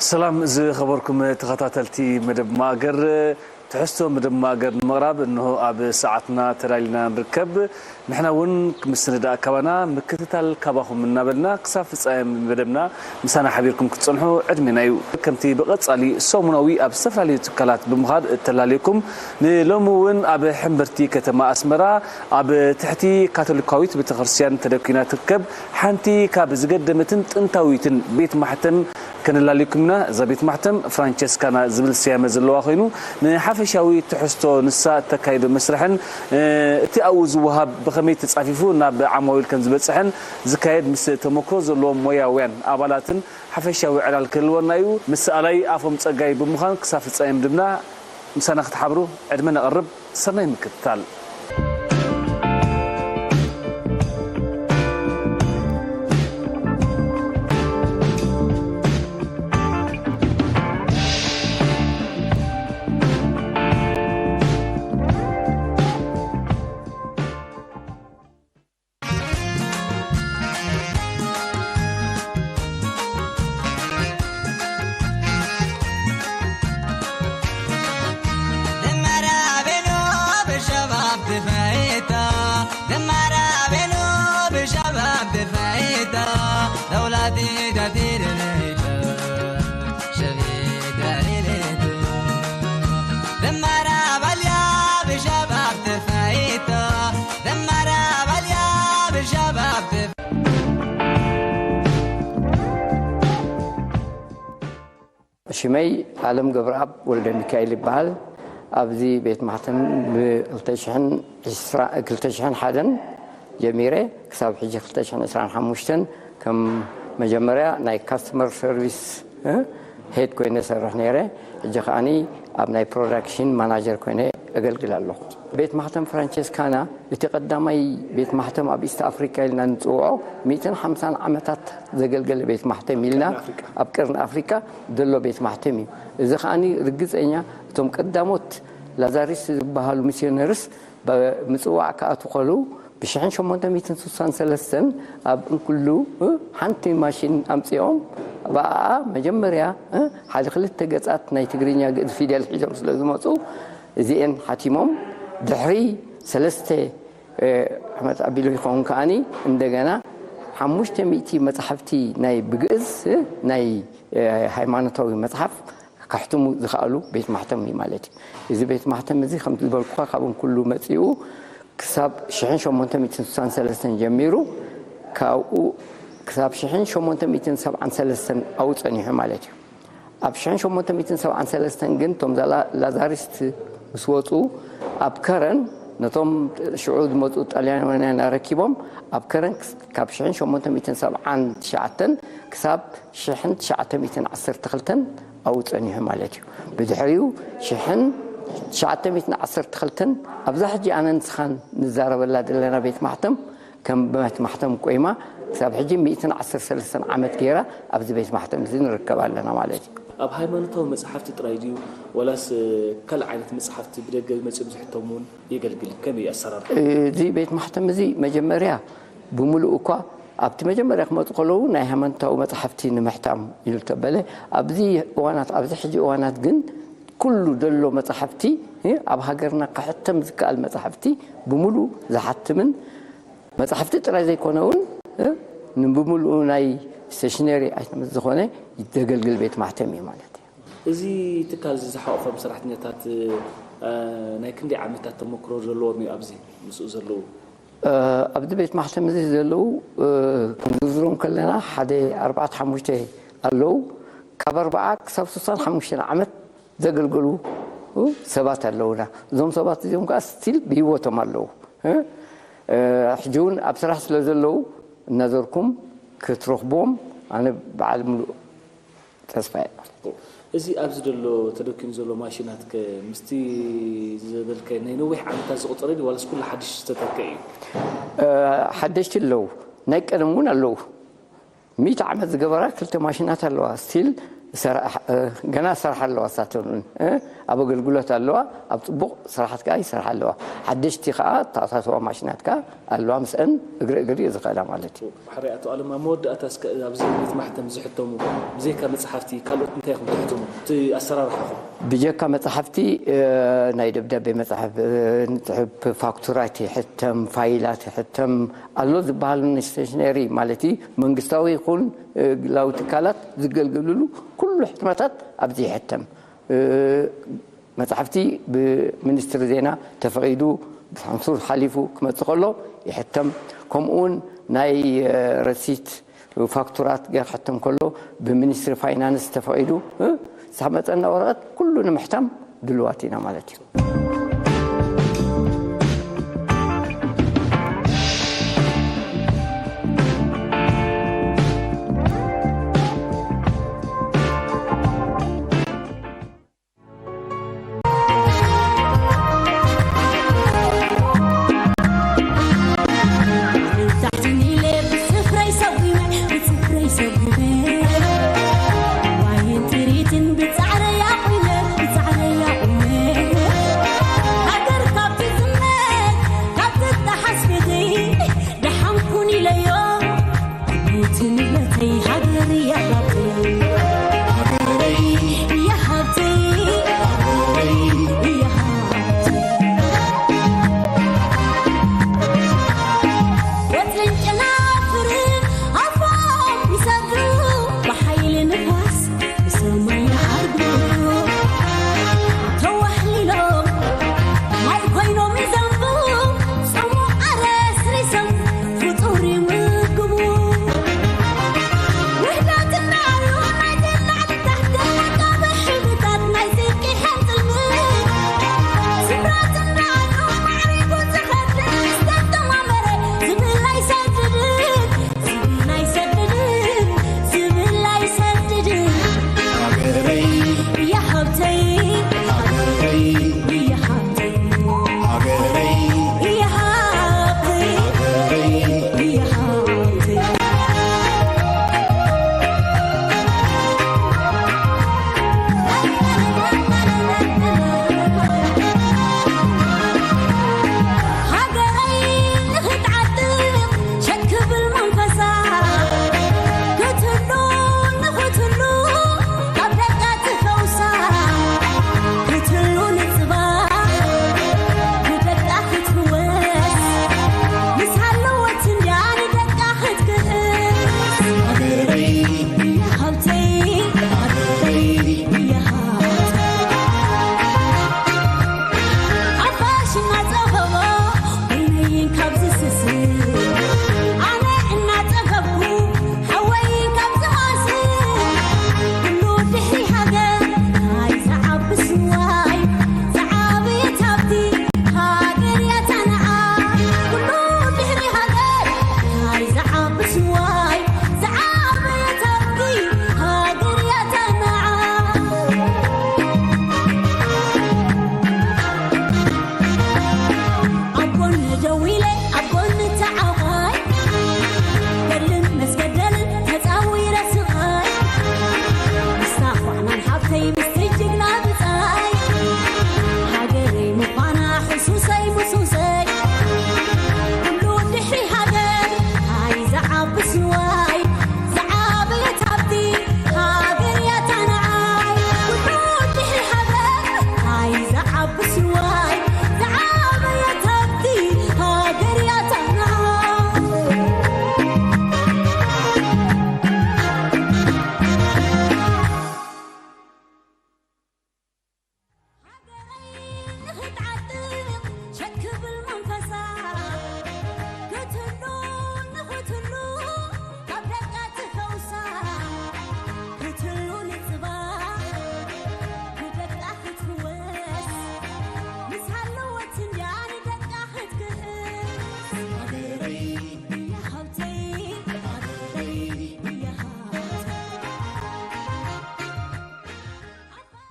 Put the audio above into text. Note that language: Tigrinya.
ሰላም ዝኸበርኩም ተኸታተልቲ መደብ ማእገር፣ ትሕዝቶ መደብ ማእገር ንምቕራብ እንሆ ኣብ ሰዓትና ተዳሊና ንርከብ። ንሕና እውን ምስ ንዳእ ካባና ምክትታል ካባኹም እናበልና ክሳብ ፍጻሜ መደብና ምሳና ሓቢርኩም ክትጸንሑ ዕድሜና እዩ። ከምቲ ብቐጻሊ ሰሙናዊ ኣብ ዝተፈላለዩ ትካላት ብምኻድ እተላለየኩም፣ ንሎሚ እውን ኣብ ሕምብርቲ ከተማ ኣስመራ ኣብ ትሕቲ ካቶሊካዊት ቤተክርስትያን ተደኪና ትርከብ ሓንቲ ካብ ዝገደመትን ጥንታዊትን ቤት ማሕተም ከነላልየኩም ኢና። እዛ ቤት ማሕተም ፍራንቸስካና ዝብል ስያመ ዘለዋ ኮይኑ፣ ንሓፈሻዊ ትሕዝቶ ንሳ እተካይዶ መስርሕን፣ እ፣ እቲ ኣብኡ ዝወሃብ ብኸመይ ተጻፊፉ ናብ ዓማዊል ከም ዝበጽሕን ዝካየድ ምስ ተመክሮ ዘለዎም ሞያውያን ኣባላትን ሓፈሻዊ ዕላል ክህልወና እዩ። ምስ ኣላይ ኣፎም ጸጋይ ብምዃን ክሳብ ፍጻሜ መደብና ምሳና ክትሓብሩ ዕድመ ነቕርብ። ሰናይ ምክትታል። ሽመይ ኣለም ገብረኣብ ወልደ ሚካኤል ይበሃል። ኣብዚ ቤት ማሕተም ብ ክልተ ሽሕን ዕስራን ጀሚረ ክሳብ ሕጂ ክልተ ሽሕን ዕስራን ሓሙሽተን ከም መጀመርያ ናይ ካስተመር ሰርቪስ፣ እ፣ ሄድ ኮይነ ሰርሕ ነይረ። ሕጂ ከዓኒ ኣብ ናይ ፕሮዳክሽን ማናጀር ኮይነ እገልግል ኣለኹ። ቤት ማሕተም ፍራንቸስካና እቲ ቀዳማይ ቤት ማሕተም ኣብ ኢስት ኣፍሪካ ኢልና ንፅውዖ ሚእትን ሓምሳን ዓመታት ዘገልገለ ቤት ማሕተም ኢልና ኣብ ቀርኒ ኣፍሪካ ዘሎ ቤት ማሕተም እዩ። እዚ ከዓኒ ርግፀኛ እቶም ቀዳሞት ላዛሪስት ዝበሃሉ ሚስዮነርስ ብምፅዋዕ ክኣትዉ ከለዉ ብሽሕን ሸሞንተ ሚእትን ስሳን ሰለስተን ኣብ እንክሉ ሓንቲ ማሽን ኣምፂኦም ብኣኣ መጀመርያ ሓደ ክልተ ገፃት ናይ ትግርኛ ግእዝ ፊደል ሒዞም ስለ ዝመፁ እዚኤን ሓቲሞም ድሕሪ ሰለስተ ዓመት ኣቢሉ ይኸውን ከዓኒ እንደገና ሓሙሽተ ሚእቲ መፅሓፍቲ ናይ ብግእዝ ናይ ሃይማኖታዊ መፅሓፍ ከሕትሙ ዝኸኣሉ ቤት ማሕተም እዩ ማለት እዩ። እዚ ቤት ማሕተም እዚ ከምቲ ዝበልኩኻ ካብን ኩሉ መፂኡ ክሳብ ሽሕን ሸሞንተ ሚእትን ስሳን ሰለስተን ጀሚሩ ካብኡ ክሳብ ሽሕን ሸሞንተ ሚእትን ሰብዓን ሰለስተን ኣብኡ ፀኒሑ ማለት እዩ። ኣብ ሽሕን ሸሞንተ ሚእትን ሰብዓን ሰለስተን ግን እቶም ላዛሪስት ምስ ወፁ ኣብ ከረን ነቶም ሽዑ ዝመፁ ጣልያናውያን ኣረኪቦም ኣብ ከረን ካብ ሽሕን ሸሞንተ ሚእትን ሰብዓን ትሽዓተን ክሳብ ሽሕን ትሽዓተ ሚእትን ዓሰርተ ክልተን ኣብኡ ፀኒሑ ማለት እዩ። ብድሕሪኡ ሽሕን ትሽዓተ ሚእትን ዓሰርተ ክልተን ኣብዛ ሕጂ ኣነ ንስኻን ንዛረበላ ዘለና ቤት ማሕተም ከም ቤት ማሕተም ቆይማ ክሳብ ሕጂ ሚእትን ዓሰርተ ሰለስተን ዓመት ገይራ ኣብዚ ቤት ማሕተም እዚ ንርከብ ኣለና ማለት እዩ። ኣብ ሃይማኖታዊ መጽሓፍቲ ጥራይ ድዩ ወላስ ካልእ ዓይነት መጽሓፍቲ ብደገ መጺኦም ዝሕተሙ እውን የገልግል? ከመይ እዩ ኣሰራርሓ? እዚ ቤት ማሕተም እዚ መጀመርያ ብምሉኡ እኳ ኣብቲ መጀመርያ ክመፁ ከለዉ ናይ ሃይማኖታዊ መፅሓፍቲ ንምሕታም ኢሉ ተበለ። ኣብዚ እዋናት ኣብዚ ሕጂ እዋናት ግን ኩሉ ዘሎ መፅሓፍቲ ኣብ ሃገርና ክሕተም ዝከኣል መፅሓፍቲ ብምሉኡ ዝሓትምን መፅሓፍቲ ጥራይ ዘይኮነ እውን ንብምሉኡ ናይ ስቴሽነሪ ኣይተመ ዝኾነ ዘገልግል ቤት ማሕተም እዩ ማለት እዩ። እዚ ትካል እዚ ዝሓቆፎም ሰራሕተኛታት ናይ ክንደይ ዓመታት ተመክሮ ዘለዎም እዩ ኣብዚ ምስኡ ዘለዉ? ኣብዚ ቤት ማሕተም እዚ ዘለዉ ክንዝርዝሮም ከለና ሓደ ኣርባዕተ ሓሙሽተ ኣለዉ። ካብ ኣርባዓ ክሳብ ስሳን ሓሙሽተን ዓመት ዘገልገሉ ሰባት ኣለዉና። እዞም ሰባት እዚኦም ከዓ ስቲል ብህይወቶም ኣለዉ። ሕጂ እውን ኣብ ስራሕ ስለ ዘለዉ እናዘርኩም ክትረኽብዎም ኣነ በዓል ሙሉእ ተስፋ እየ። እዚ ኣብዚ ዘሎ ተደኪኑ ዘሎ ማሽናት ከ ምስቲ ዝበልካዮ ናይ ነዊሕ ዓመታት ዝቑፀረ ድዩ ዋላስ ኩሉ ሓድሽ ዝተተክአ እዩ? ሓደሽቲ ኣለዉ። ናይ ቀደም እውን ኣለዉ። ሚእቲ ዓመት ዝገበራ ክልተ ማሽናት ኣለዋ። ስቲል ገና ስራሕ ኣለዋ ሳተን እውን ኣብ ኣገልግሎት ኣለዋ። ኣብ ፅቡቕ ስራሓት ከዓ ይሰርሓ ኣለዋ። ሓደሽቲ ከዓ ተኣታተዋ ማሽናት ከዓ ኣለዋ፣ ምስአን እግሪ እግሪ እዩ ዝኸዳ ማለት እዩ። ሕራይ ኣቶ ኣለም ኣብ መወዳእታ እስከ ኣብዚ ቤት ማሕተም ዝሕተሙ ብዘይካ መፅሓፍቲ ካልኦት እንታይ ኢኹም ትሕትሙ? እቲ ኣሰራርሓኹም? ብጀካ መፅሓፍቲ ናይ ደብዳቤ መፅሓፍ፣ ፅሑፍ፣ ፋክቱራት ይሕተም፣ ፋይላት ይሕተም ኣሎ ዝበሃል፣ ስቴሽነሪ ማለት እዩ። መንግስታዊ ይኹን ግላዊ ትካላት ዝገልገልሉ ኩሉ ሕትመታት ኣብዚ ይሕተም። መፅሓፍቲ ብሚኒስትሪ ዜና ተፈቒዱ ብሳንሱር ሓሊፉ ክመፅእ ከሎ ይሕተም። ከምኡ እውን ናይ ረሲት ፋክቱራት ገር ሕተም ከሎ ብሚኒስትሪ ፋይናንስ ተፈቒዱ ዝመፀና ወረቐት ኩሉ ንምሕታም ድልዋት ኢና ማለት እዩ።